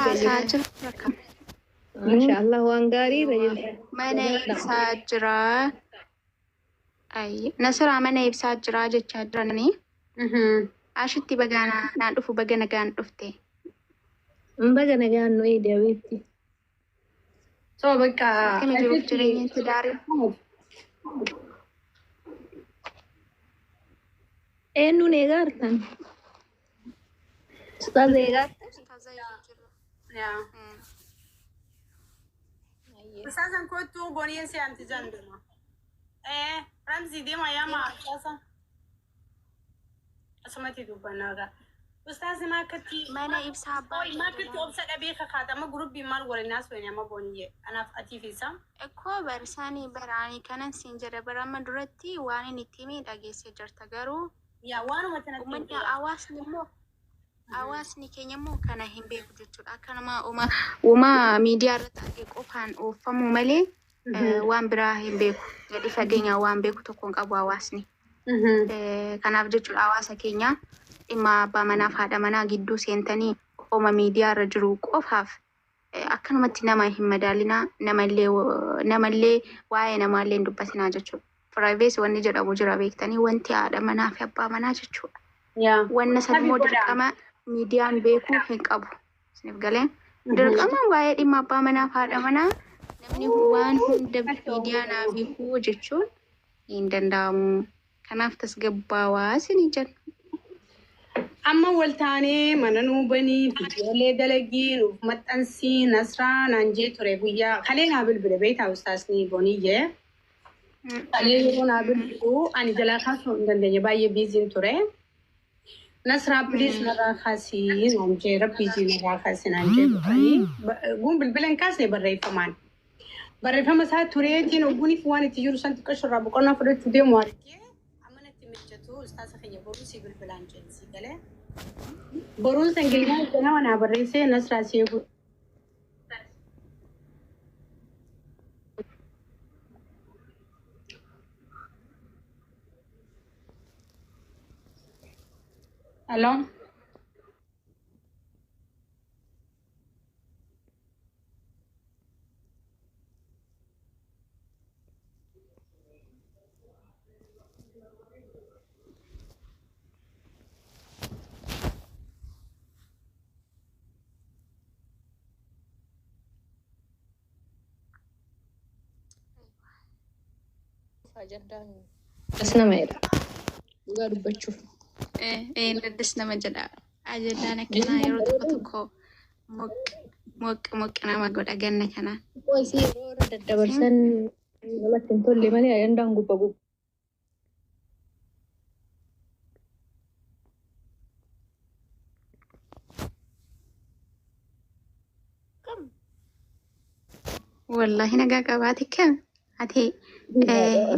Haasaa jira kam? Maasha Allah waan gaarii irra jirta. Mana ibsaa jira. Ayyi. Nasiraa mana ibsaa jira jechaa jiranii. Ashitti baga naan dhufu baga nagaan dhufte. Baga nagaan nu eede habiibti. So bakka Akkami jiruuf jireenyi tidaarii? Eenyuun eegaa jirtan? Ustaaza eegaa jirtan? Ustaaza yeroo jiru. Yaa. Ustaazan kottu boniin si amti janduma. Eh, Ramzi deema yaama ustaaza. Asumatti dubbannaa gaa. Ustaazi maa akkatti Mana ibsaa abbaa Oi, maa akkatti obsa dhabee kakaata amma gurubbiin maal waliin haasofne amma boniyyee. Anaaf atii fi isaa. Ekkoo barsaanii baraanii kanan siin jedha bara amma duratti waan inni itti hime dhageessee jirta garuu Yaa waanuma sanatti uummanni hawaasni immoo hawaasni keenya immoo kana hin beeku jechuudha. Akkanuma uumaa miidiyaa irratti arge qofaan oofamuu malee waan biraa hin beeku. Gadi fageenyaan waan beeku tokko hin qabu hawaasni. Kanaaf jechuudha hawaasa keenya dhimma abbaa manaa fi haadha manaa gidduu seentanii ooma miidiyaa irra jiru qofaaf akkanumatti nama hin madaalinaa namallee namallee waa'ee namaallee hin dubbatinaa jechuudha. Privacy wanni jedhamu jira beektanii wanti haadha manaa fi abbaa manaa jechuudha. Yaa. Wanna san immoo dirqama miidiyaan beekuu hin qabu. Isiniif galee dirqama waa'ee dhimma abbaa manaa fi haadha manaa namni waan hunda miidiyaa naa beekuu jechuun hin danda'amu. Kanaaf tasgabbaawaa isinii jenna. Amma wal taanee mana nuu banii viidiyoolee dalagii nuuf maxxansii Nasraa naan jee ture guyyaa kalee naa bilbile beektaa ustaasni boniyyee. Kalee yeroo naa bilbilu ani jalaa kaasuu hin dandeenye baay'ee biiziin ture. Nasraa please narraa kaasii naan jee rabbii jii narraa kaasii naan jee dhufanii guun bilbila hin kaasne barreeffamaan. Barreeffama isaa tureetiin ogguuniif waan itti jiru san xiqqoo irraa boqonnaa fudhachuu deemu argee amma natti mijatu ustaasa keenya boruu si bilbilaan jeen si galee. Boruun san gilgaa ganama naa barreessee Nasraa si eegu. Hello? Ajandaan as nama jedha. Dhugaa dubbachuuf. Daddas nama jedha. Ajandaan akkanaa yeroo tokko tokko moq moq moq nama godha ganna kanaan. Xiqqoo isii yeroo irra daddabarsan namatti hin tolle malee ajandaan gubba gubba. Wallahi nagaa qabaate kam ati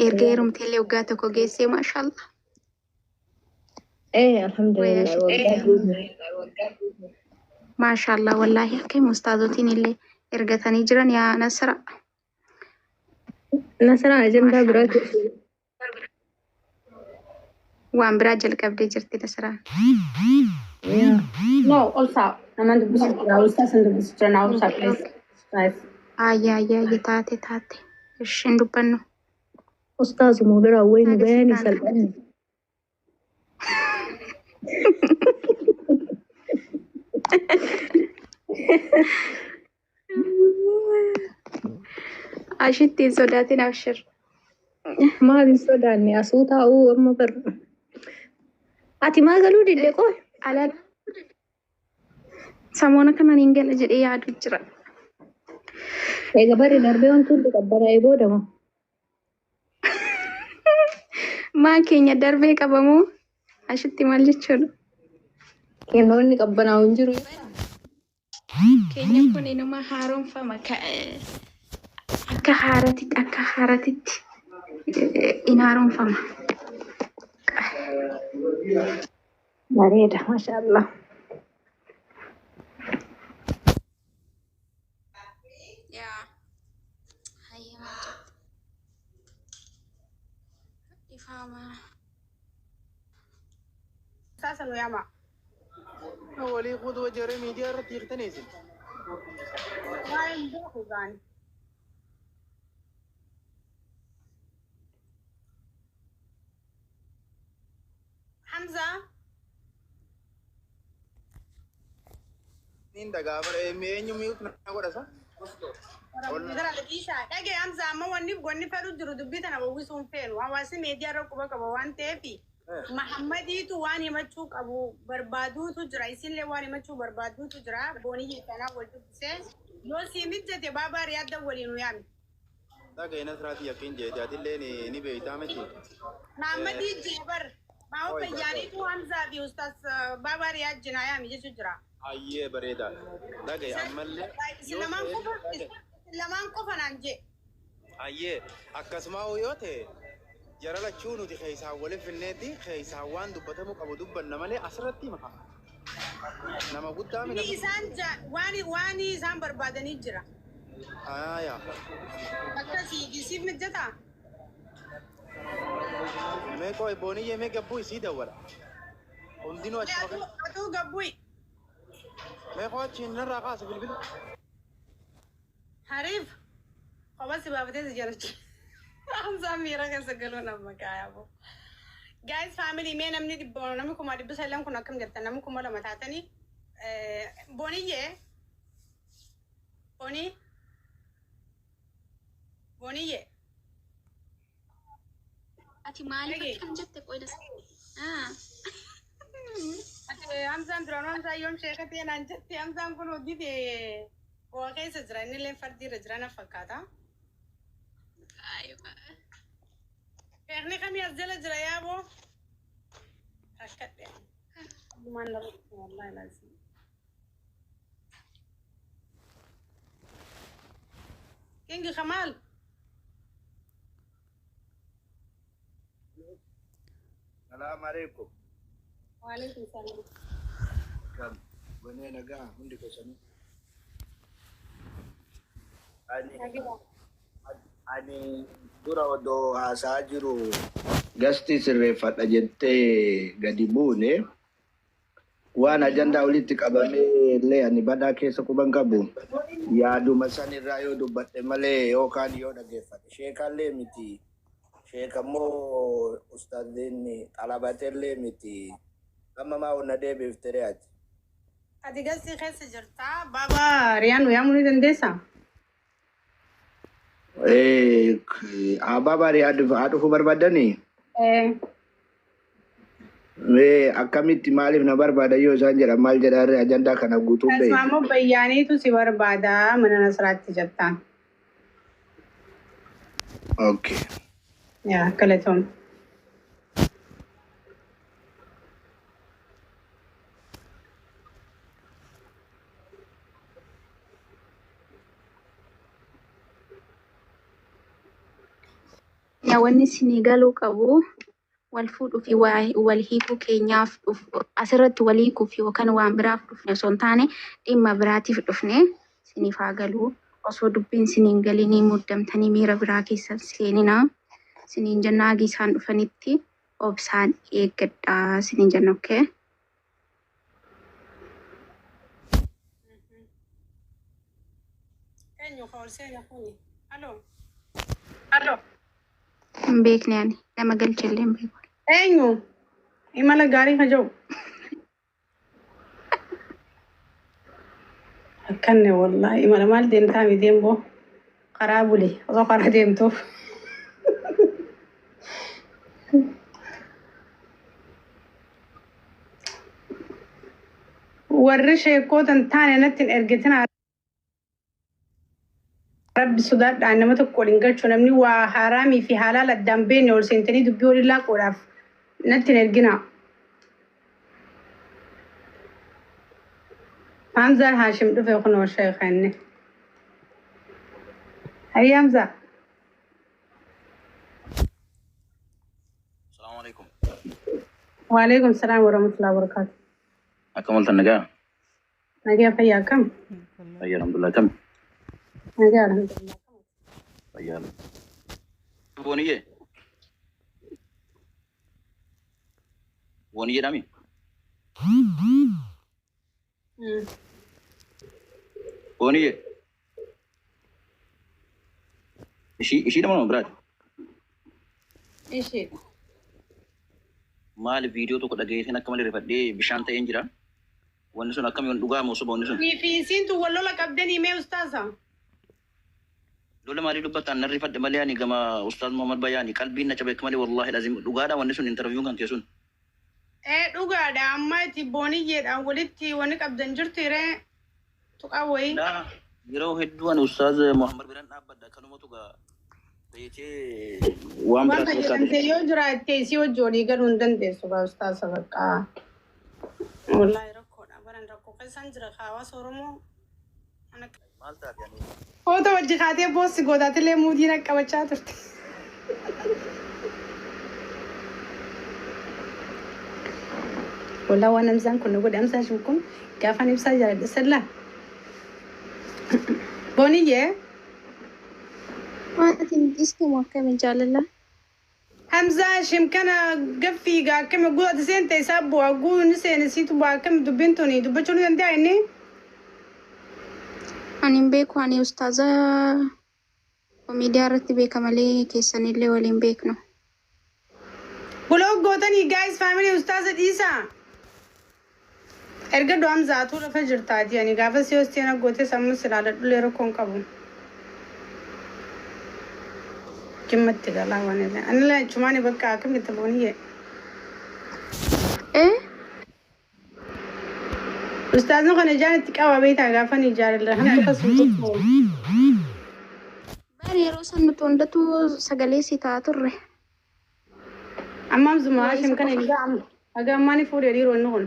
erga heerumteellee waggaa tokko geessee maashaallah. Eh, alhamdulillah waggaa guutuu. Maashaallah wallahi akkami ustaazotiin illee ergatanii jiran yaa Nasra. Nasraa ajandaa biraatu Waan biraa jalqabdee jirti Nasraan. Yaa. No, obsa. Naman dubbisu jira. Ustaasan dubbisu jira. Naa obsa please. Guys. Ayya ayya ayya taate taate. Ishiin dubbannu. Ustaazuma biraa wayi nu Agarsiisaan. bayanii salphanne. Ashitti hin sodaatin abshir. Maal hin sodaanne asuu taa'uu amma bar. Ati maa galuu didde qoy? Alal samoona kanan hin gala jedhee yaadu jira. Egaa barri darbee wanti hundi qabbanaa'ee booda moo? Maa keenya darbee qabamoo ashitti maal jechuudha? Kennoonni qabbanaa'u hin jiru. Keenya kun inuma haaromfama akka haaratitti akka haaratitti in haaromfama. Bareeda maashaallah. Yaa hayyee maal jette? Ifaama. Ustaasa nu yaama. Walii quutu jaree miidiyaa irratti hiiktanii isin. Waan hin beeku gaani. Hamza. Niin dhagaa bara eenyu mute na godhasa? Gara dhiisaa. Dhagee Hamza, amma wanni fedhu jiru dubbii tana uwwisuun feenu. Hawaasni miidiyaa irra quba qaba waan ta'eef Mahammadiitu waan himachuu qabu barbaaduutu jira. Isinillee waan himachuu barbaaduutu jira. Boonii kanaa wal dubbisee yoo sii mijjate baabaa riyaadda waliin nu yaami. Dhagee Nasraatii yakkiin jeete atillee ni beeytaa miti. Mahammadii jeebar. Maa fayyaaniitu Hamzaa fi Ustaas baabaa riyaad jinaa yaami jechuu jira. Ayyee, bareeda. Dhagee ammallee. Isin lamaan qofa, isin lamaan qofa naan jee. Ayyee, akkasuma yoo ta'e jara lachuu nuti keessaan waliin finneetti keessaan waan dubbatamuu qabu dubbanna malee asirratti maka. Nama guddaa Inni isaan waan isaan barbaadanii jira. Aayaa. Akkasii siif mijataa? Mee qoy, booniyyee, mee gabbuu isii dawwala. Hundinuu achi Atuu gabbu'i. Mee qoo achiin narraa kaasa bilbila. Hariif. Kopha si baafatee si jalachi. Hamzaan miira keessa galuun amma kaayamu. Guys, family, mee namni 100, namni 900,000 kun akkam jirtan? Namni 2,000 taatanii. Booniyyee. Boonii. Booniyyee. Ati maaliif Dhagee. akkam jette qoyda? Ati Hamzaan duraan Hamzaan yoom sheekatee naan jette. Hamzaan kun hojii bu'aa keessa jira, inni illee fardiirra jira na fakkaata. Sheekni kamii as jala jira yaaboo? Rakkadhe. Maal na wallahi laazim. Kingi Kamal. Salaam alaikum. Waalaikum salaam. Kam wanee nagaa hundi keessanii. Ani ani dura odoo haasaa jiru gasti sirreeffadha jettee gadi buune, waan ajandaa walitti qabamee illee ani badaa keessa quban qabu, yaaduma san irraa yoo dubbadhe malee yookaan yoo dhageeffadhe, sheekallee miti, sheekammoo ustaaziin xalabatellee miti, amma maa onna deebiiftere ati. Ati gastii keessa jirta. Baaba Riyaan nu yaamuu ni dandeessaa? Abbaa baarii haa dhufuu barbaadanii? Eh. Mee akkamitti, maaliif na barbaada yoo isaan jedhan maal jedhaan? Ajandaa kana guutuu beeku. Asmaamoo bayyaaniitu si barbaada mana Nasraatti jettaan. Okay. Yaa galatoom. Yaa, wanni isinii galuu qabu wal fuudhuu fi wal hiikuu keenyaaf dhufu asirratti wal hiikuuf yookaan waan biraaf dhufne osoo hin taane dhimma biraatiif dhufne isiniif haa galuu. Osoo dubbiin isiniin galinii muddamtanii miira biraa keessa seeninaa isiniin jenna. Hagi isaan dhufanitti obsaan eeggadhaa isiniin jenna, okay? Eenyu ka ol seene kuni? Aloo. Hin beekne, ani nama galchellee hin beeku. Eenyu? Imala gaarii ka jiru. Akkanne wallahi imala maal deemtaa miti immoo karaa buli osoo karaa deemtuuf. Warri sheekootan taane natti hin ergitin. Rabbi sodaadhaan nama tokko waliin galchuu, namni waa haraamii fi halaal addaan beekne ol seentanii dubbii waliin laaquudhaaf natti hin ergina. Hamzaan Haashim dhufe kunoo sheeka inni. Hayya Hamza. Salaamu alaikum. Waalaikum salaam warahmatullahi wabarakatuh. Akkam oltan, nagaa? Nagaa, fayyaa, akkam? Fayyaa, alhamdulillah. Kam? Nagaa, alhamdulillah. Fayyaa. Booniyyee. Booniyyee dhami? Booniyyee. Ishii ishii nama nama biraati. Isheedha. Maali viidiyoo tokko dhageessin akka malee rifadhee bishaan ta'een jira. Wanni sun akkami dhugaa moo soba wanni sun? Ni fi isiin tun wal lola qabdanii mee ustaasa? Lola maalii dubbattaan nan rifadhe malee ani gama Ustaaz Muhammad Bayaani qalbiin na cabe akka malee wallaahi lazim dhugaadha wanni sun interviewun kan kee sun. Ee dhugaadha amma itti booniyyeedhaan walitti wanni qabdan jirti ree tuqaa wayii. Laa yeroo hedduu ani Ustaaz Muhammad biran dhaabbadha kanumatu gaa beekee waan Waan biraatti fakkaate. fayyadamte yoo jiraatte isii wajji walii galuu hin dandeessu gaa ustaasa baqqaa. Wallaahi rakkoodha baran rakkoo keessan jira hawaasa Oromoo. Maal taate ani? Footoo wajji kaatee poostii gootaatilee muudii na qabachaa turte. Walaa waan Hamzaan kun na godhe Hamzaan sun kun gaafan ibsaa jaaladha sallaa. Booniyyee. Maatiin dhiistamu akkami jaalala? Hamzaa shim kana gaffii gaa akkami guu ati seente isaa bu'aa guu inni seene siitu bu'aa akkami dubbiin tuni dubbachuu ni danda'a inni. Ani hin beeku ani ustaaza miidiyaa irratti beeka malee keessanillee waliin beeknu. Block gootanii guys family ustaaza dhiisaa. Erga du'am zaatuu lafa jirtaati ani gaafa si hostii na goote sammuu silaaladhullee rakkoon qabu. Jimmatti galaa waan illee. Ani illee achumaani bakka akkamitti booniyyee. Eh? Ustaazni kun ijaan itti qaba beektaa gaafa ni jaalala. Hamtu kasum tokko. Bari yeroo san nuti hundatu sagalee si ta'a turre. Amma amzuma Waa Hashim isa kana qofa. egaa amma haga ammaa ni fuudhee dhiiroo inni kun.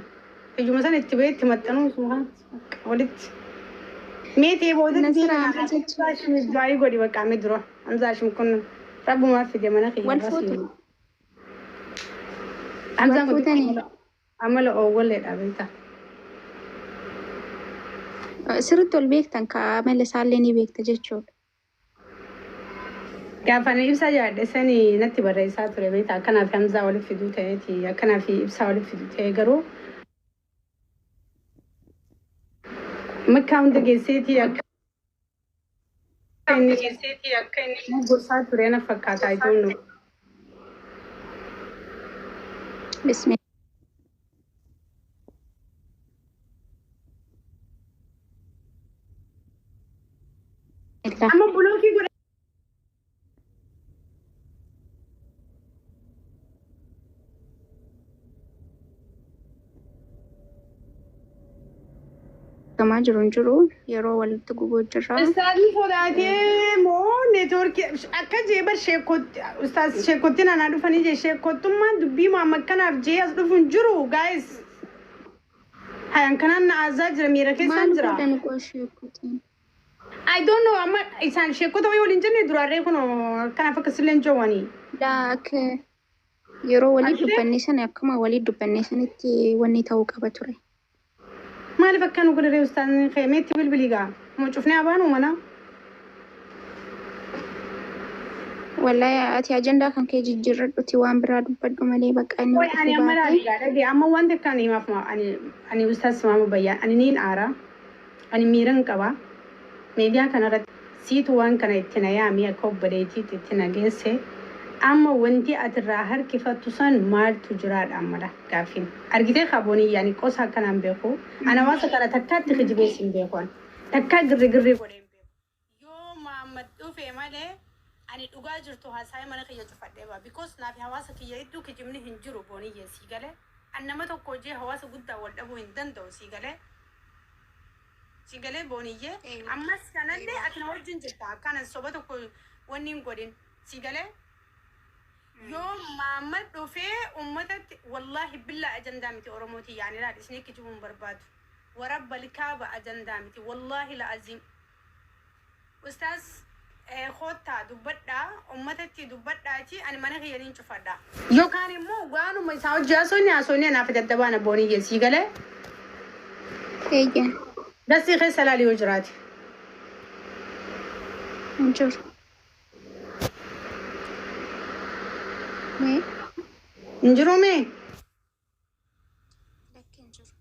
Ijuma sana itti ba'ee itti maxxanuu suma kanatti walitti. Mee ta'ee boodatti Nasira Hamza jechuun Hashim du'aayii godhi bakka mee dura. Hamza Hashim kun rabbumaa fide mana kiyya wal irraa fuutu. si. Wal Hamzaan kun fuutanii. amala oowwalleedha beektaa. Sirriitti ol beektan ka amala isaallee ni beekta jechuudha. Gaafa ani ibsaa jaadhe sani natti barreessaa ture beektaa akkanaa fi Hamzaa walitti fiduu ta'eeti akkanaa fi ibsaa walitti fiduu ta'e garuu makkaa hunda geesseeti akka inni gorsaa ture na fakkaata I don't know. Bismillah. Amma bulookii godha. Gamaa jiru hin jiru yeroo walitti gubuu jirra. Ustaazni sodaatee moo neetwoorkii akka jee bar sheekotti ustaaz sheekottiin anaa dhufanii jee sheekottummaan dubbii maama akkanaaf jee as dhufu hin jiru guys. Hayan kanaan na aazaa jira miira keessaan Maal jira. godhan qoo sheekutiin? I don't know amma isaan sheekota wayii waliin jenne duraarree kun kanaaf akkasillee hin joowwanii. Laa akka yeroo walii Argitee? dubbanne sana akkuma walii dubbanne sanitti wanni ta'uu qaba ture. Maaliif akka nu godhare ustaazni kee meetti bilbilii gaa? Moo cufnee abaanuu mana? Wallahi ati ajandaa kan kee jijjiirradhuti waan biraa dubbadhu malee bakka inni Qoy ani dhufuu amma baate. laali gaa dhagee amma wanti akkaan himaaf ma ani ani ustaaz maama bayyaa ani niin aara ani miiran qaba miidiyaa kanarratti siitu waan kana itti na yaami akka obboleettiitti itti na geesse amma wanti ati irraa harkifattu san maaltu jiraadha ammadha gaaffiin argitee kaabonii yaani qosa akkanaan beeku ana hawaasa kana takkaatti kijibees hin beeku ani takkaa girri girri godhee hin beeku yoo Muhammad dhufe malee ani dhugaa jirtu haasa'ee mana kiyya cufadhee ba'a because naaf hawaasa kiyya hedduu kijibni hin jiru booniyyee sii galee an nama tokko hojii hawaasa guddaa wal dhabuu hin danda'u sii galee sii galee booniyyee ammas kanallee ati na wajjin jirta akkana soba tokko wanni hin godhin sii galee yoo Muhammad dhufee ummatatti wallaahi billaa ajandaa miti Oromootii yaani laal isinii kijibuu hin barbaadu warabba likaaba ajandaa miti wallaahi la'aziim Ustaaz koottaa dubbadhaa ummatatti dubbadhaati ani mana kiyya niin cufadha. Yookaan immoo waanuma isaa hojii haasofni haasofni anaaf daddabaana booniyyee sii galee Eeyyee dasii keessa laali yoo jiraate. hin jiru. Mee Hin jiruu mee? lakki hin jiru.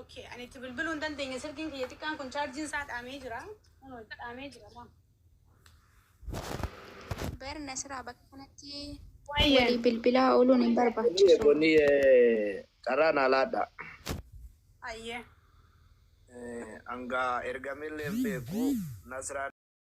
Okay, ani itti bilbiluu hin dandeenye, silkiin kiyya xiqqaan kun chaarjiin isaa dhaamee jira. Kunoo dhaamee jira maa. Bar Nasraa, bakka kanatti Wayyee. walii bilbilaa ooluun hin barbaachisu. Kuni carraan alaadha. Ayyee. Hanga ergamillee hin beeku Nasraan.